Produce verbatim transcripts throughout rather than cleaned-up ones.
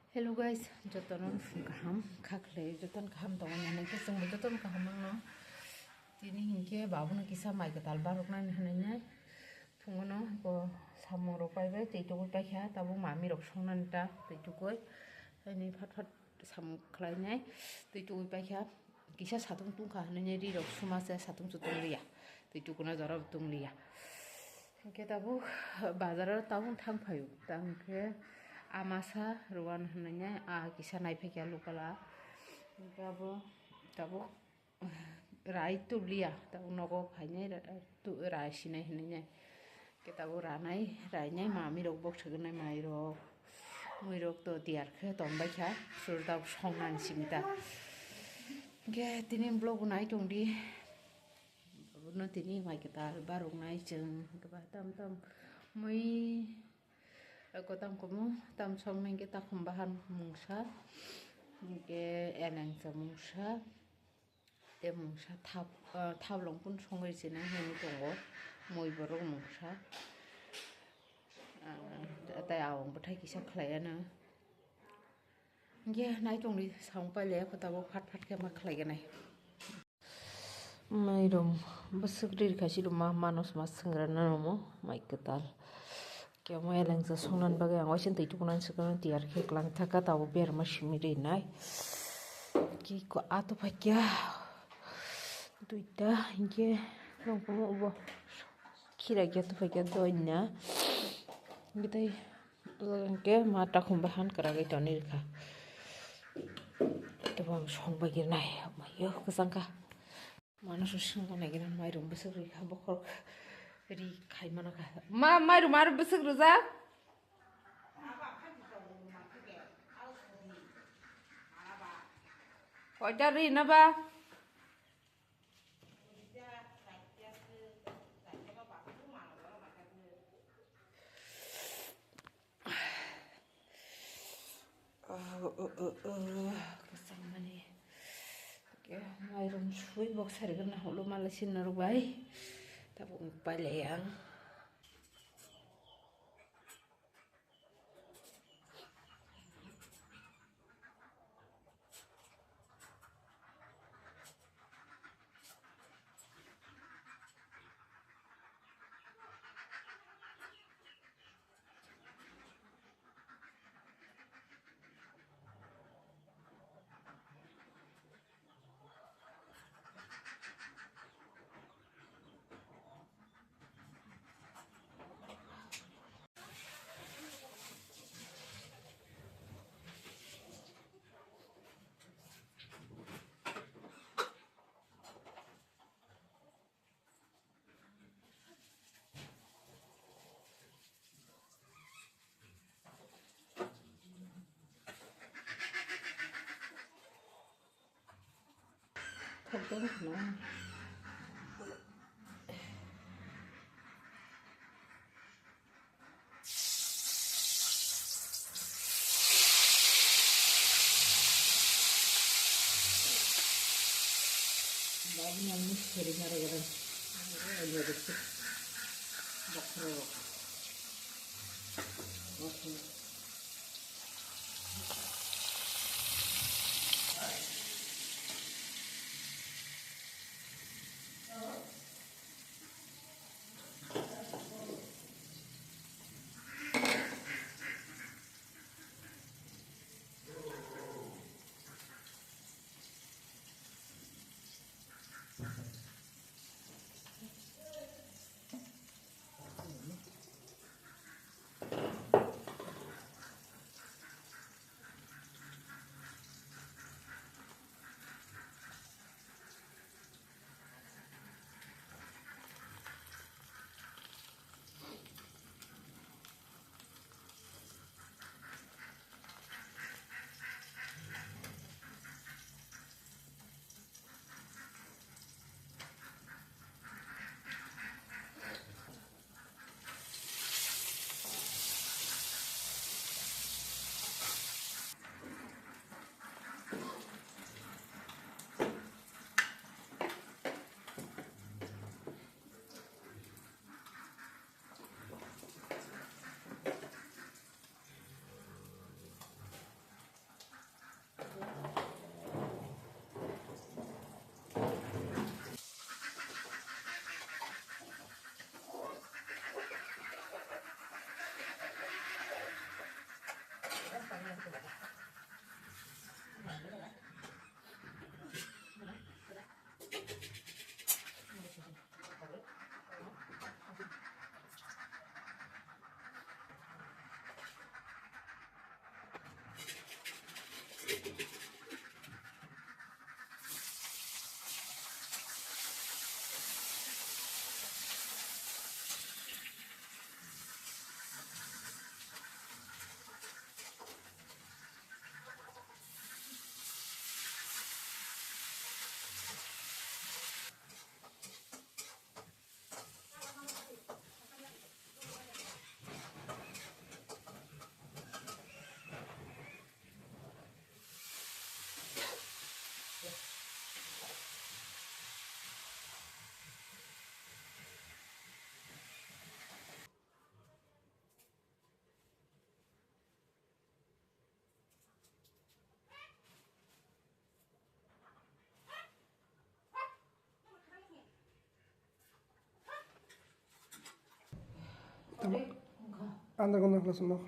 Hello guys, jotono phung kaham, kha khlai jotono kaham tongo, nang khe chwngbo jotono kaham mano. Tini hinkhe babuno kisa mai kwtal baroknani hinwi nai. Phungono bo samung rok paibai, twi tugwi paikha, tabuk mami rok songnani ta twi tugwi. Haini phat phat samung khlainai, twi tugwi paikha. Kisa satung tungkha hinwi ri rok suma se, satung chutung liya, twi tukuna jora bo tung liya. Hinkhe tabuk bazar o tabuk thang phaio, tang khe amasa rowan hinwi nai, a kisa nai phaikha lokal a. Hinkhe abo tabuk rai tuliya, tabuk nogo phainai ra-, tu-, rai sinai hinwi nai. Khe tabuk ranai, rainai mami rok bok swkwnai mai rok, mui rok to tiyar khe tong baikha, sur tabuk songnani simi ta. Hinkhe tini vlog bo nai tong di, abono tini mai kwtal baroknai chwng, hinkhe ba tam tam mui, eh, kotam kumu tam songmani hinkhe takhum bahan mungsa, hinkhe elengsa mungsa. Tei mungsa thap, ah, thap longpun songwi sinai hinwi tongo, mui borok mungsa. Ah, tei awang bwthai kisa khlaiya no. Hinkhe nai tongdi samung pailaiya kho tabuk phat phat khe ma khlaiganai. Mairum bwswk ri rwkha, chini ma manos ma swngrana nomo mai kwtal. Kemo elengsa songnan bagwi ang waisa twi tukunani swkang tiyar khe klang thaka, tabuk berma simi rinai. Kiko ato phaikya duita hinkhe nongkhumu ubo khira khe ato phaikya doina. Hinkhe tei hinkhe ma takhum bahan kwragwi tonwi rwkha. Tebo ang song bagwi rinai, amayo kwchangkha. Mano se swngo naigira mairum bwswk rikha bokhorok ri khai mano kha. Ma mairum aro bwswk rijak? Koita ri na ba? Oh, oh, oh, oh. Kwchangmani. Khe mairum sui bok sari gana holo mala sinna rok bai. Tabuk pailai ang. Babu nang ni seri mara gadang. Ayo dikit. Bokhro. Bokhro. Anda kono kelas no.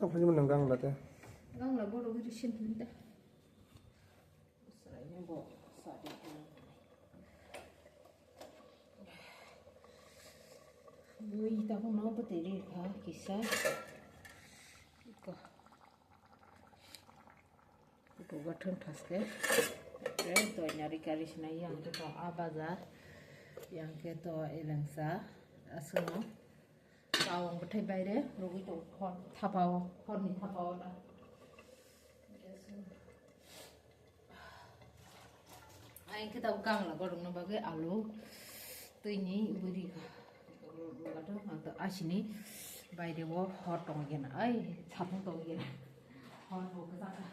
Apa sih menenggang lah teh? Gangla borok ri sin hinta. Selainnya bo sadi. Bui tabuk no bwtwi ri kha kisa. Iko. Kutuga thang thaske. Tei doina ri kari sinai yang khe to a bazar. Yang khe to elengsa. Aswkno. Tawang bwthai baire rogwi tongo hor thapao, horni thapao da. Ai khe tabuk gangla gorokna bagwi alu twini bwrwi asini baire o hor tongwi gena, ai satung tongwi gena. Hor bo kwchak kha.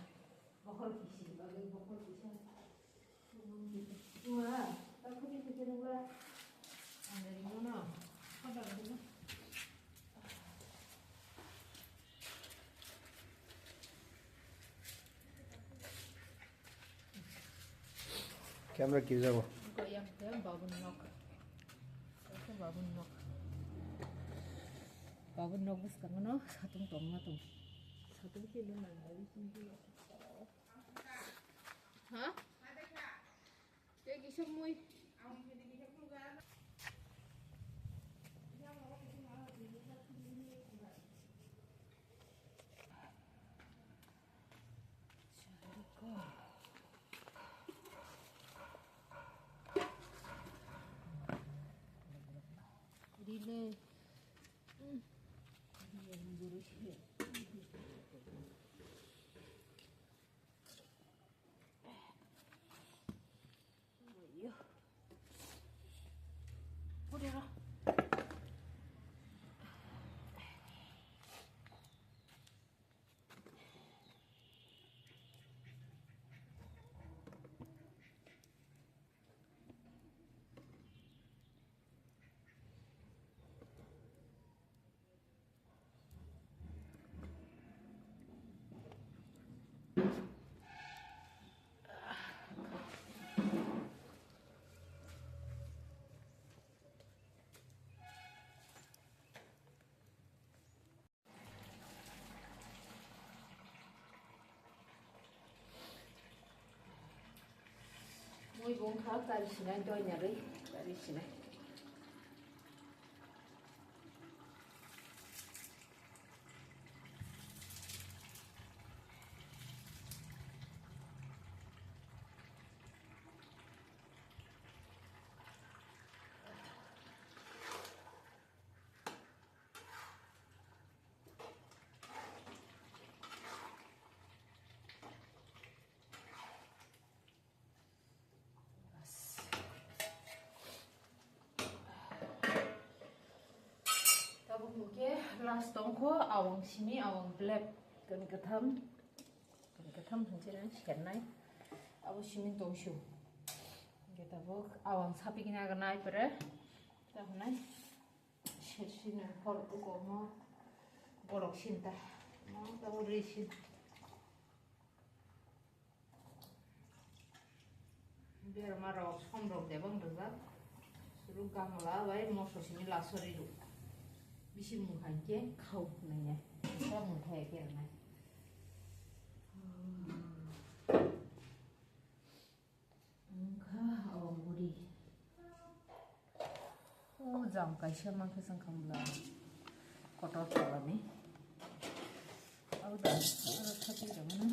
Bokhol kisi bagwi bokhol kisa. Camera kijago. Yang ke babun nok. Ke babun nok. Babun nok bwskango no satung tongma tong. Satung kilo nang. Ha? Tei kisa mui. Rile. Mui bo wngkha kari sinai, doina rwi kari sinai. Tabuk hwnkhe last tongkho awang simi, awang black, kwtham, kwtham hwncheno sernai. Abo simi tongsu. Hwnkhe tabuk awang sapikna nai pore. Tabuk nai. Sesino hor ukomo borok sinta. Mo tabuk ri sin. Berma rok som rok debang rijak. Suru gamla bai moso simi lasori ruk. Bisi mung hai khe khau nai ya. Sa mung thai khe nai. Wngkha o buri. O jang kaisa mankhe chwng khamla kotor tolani. Abo da, aro thapwi rwmano.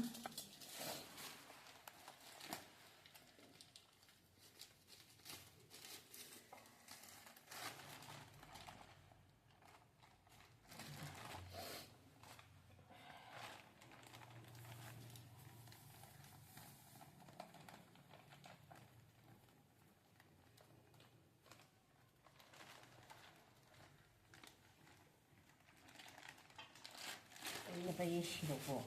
Ini apa ya sirokbo?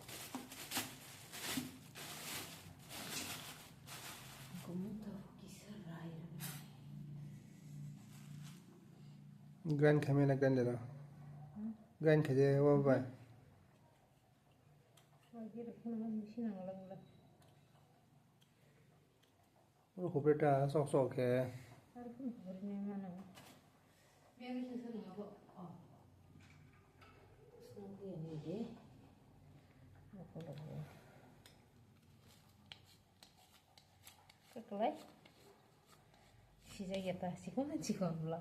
Gumut tau kisa rai rwmani. Grind khaimani grinder o. Hmm? Grind khaide o bai. Lagi rwkhe nang machine ang lang lang. Hopre ta sok sok khe. Kakalai. Sijak ya ta, sikon sikon bla.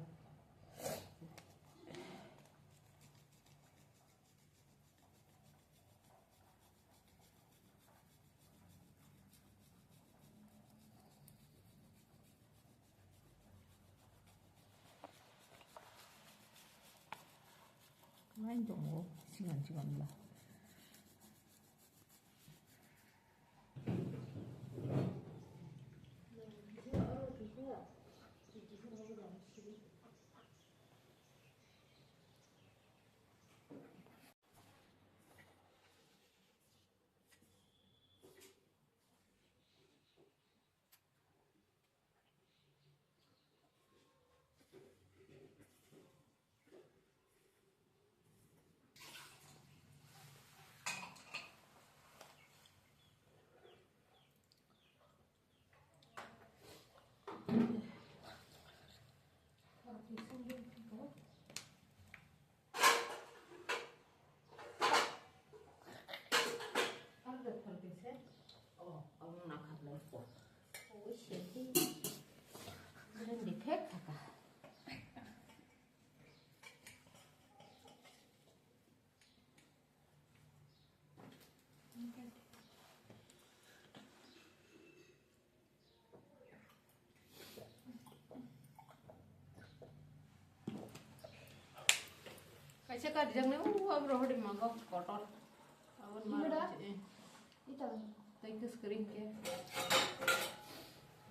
Lain tongo, sigon sigon bla. Kaisa kari jang nai, o abro hodi mago kotor. Abon mara. Ita. Thank you screen ke.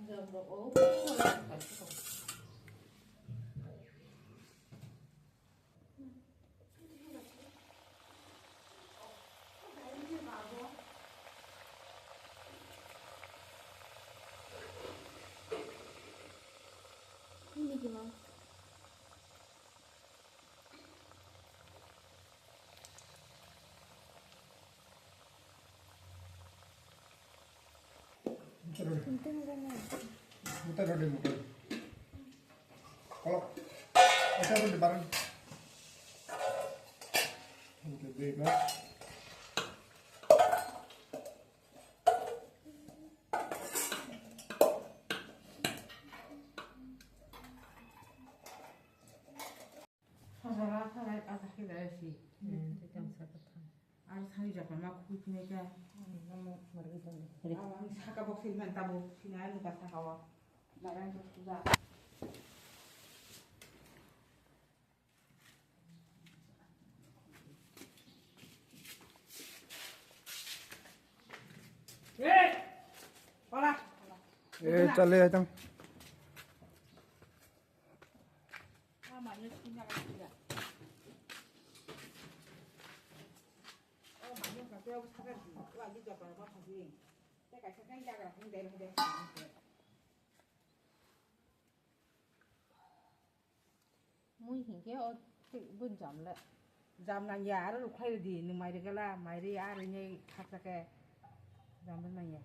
Jabro o. Mickey Mouse. Mutar rode mutar. Kolok. Esa rode barang. Oke, baik lah. Sajara sajai ajak khe dai si. Hmm, tei tang saka thang. Ar sani japa ma khukui phunai kha. Hmm, namo margwi tong. Abo ang saka bok sini man tabo sini ai nuka saka o. Barang to suda. Eh, hola. Eh, chale, aitang. Mui hinkhe o twi bun jam le. Jam nang ya, aro rukhlai rwdi, nwng mai rwgala, mai rw ya, aro ini khaksa khe jam rw nang ya.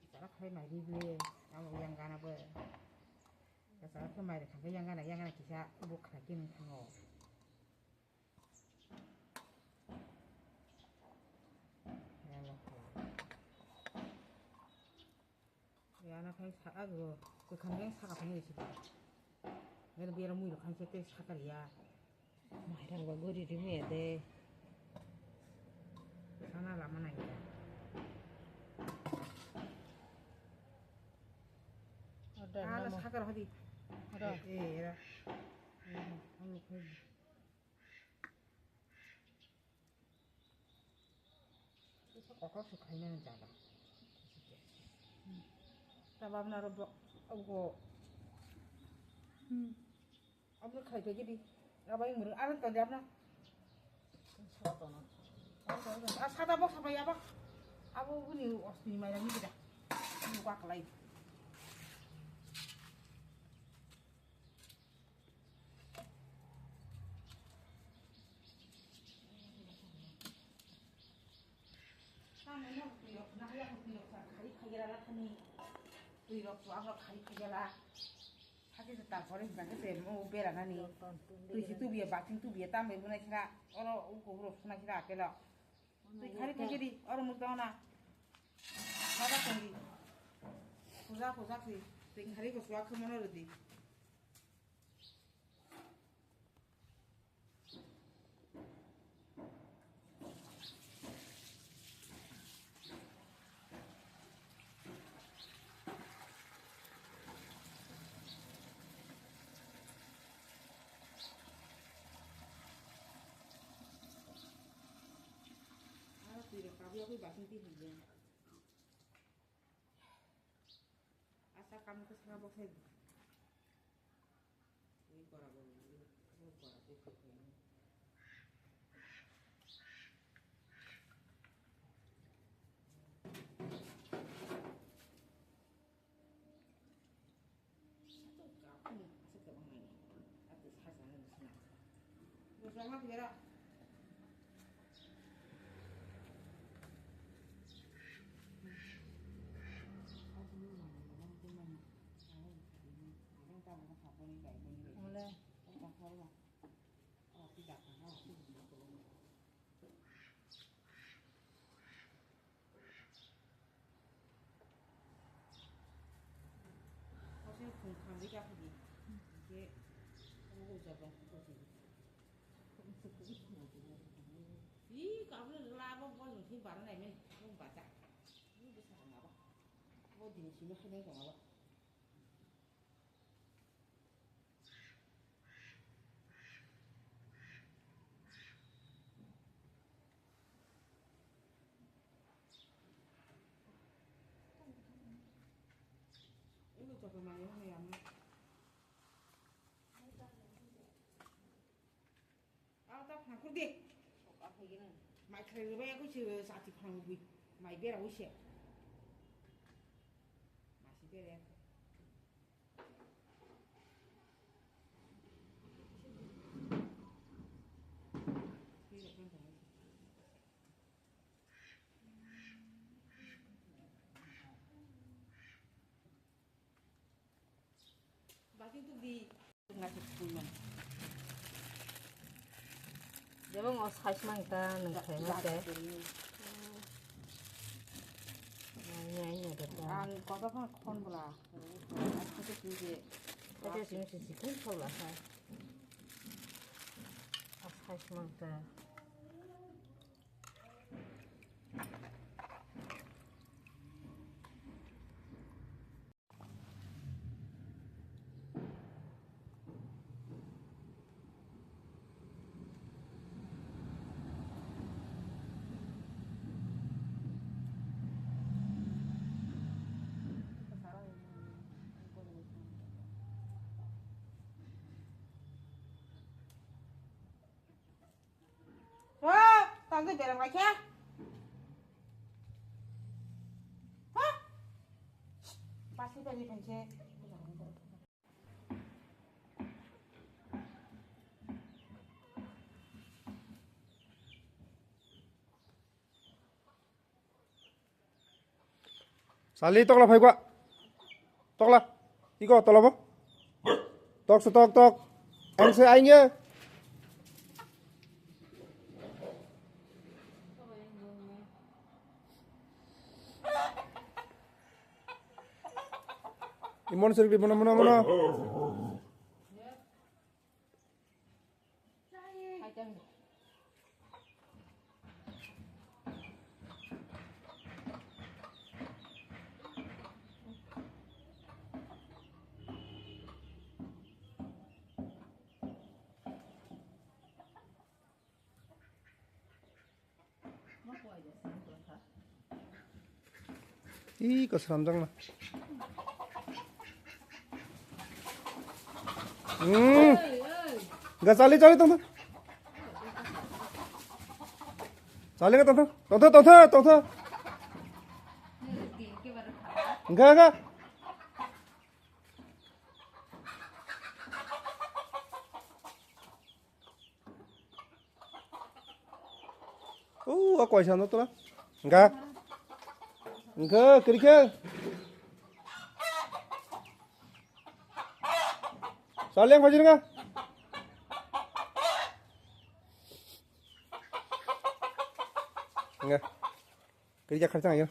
Kwcharo khai mai ri ble, abo yang gana bo. Kwcharo khe mai rwkha khe yang gana, yang gana kisa bo khlai khe nung thango. Yang gana khai sa, abo kwkham yang saka phang risi. Yang bera mui rwkha khe tei saka ya. Mairang ba guri ri maya de. Sana lama nang ya. Order. Ala namo. Sakar hadi. Order. Eh, eh, era. Eh, ang ko. Kokok su khaina jaga. Tabam na ro bo, ogo. Hmm. Aboni khai phaikhe di. Abai murung arang tong di abna. A sada bok sabai abak. Abo buni osni mai rani bida. Bini kwa kalai. Twi rok chuak rok khai phai gela. Hakhe se tarpore hwnka khe se mo bera nani. Twi se tubiya, bating tubiya, tambai bunai sira. Oro uko huro sunai sira apelo. Twi khari phai gedi, oro muk dona. Baba kondi. Puja, puja twi. Twi khari ko chuak khe mono rwdi. Aro twi rok kabwi abwi bating twi hwnliya. Asa kam khe saka boksa. Ih, kabel labo bol nungsi barang nai men, nung baca. Ini bisa kenapa? Mau jenis ini kena kenapa? Mai khlai rwbai ya khe se chati phang rwgwi. Mai bera wi se. Masi bera ya. Jebo ngo size mang ta nung khaima se. Ang kotor khon khon bwla. Acha simi se sikon thola sa. Size mang ta. O, tangwi berang lai khe. Ha? Pasi pasi phaise. Sali tokla phai kwa. Tokla. Iko tola bo. Tok se tok tok. Ang se aing ye. Imon sir bi mono mono mono. Ih, kosram jang na. Hmm. Ga chali chali tong. Chali ga tong. Tong tong tong tong. Ga ga. O, a koisa no tora. Ga. Wngkha, kwrwi khe. Saleng phajir nga. Nga. Kwrwi khe kharchang ayo.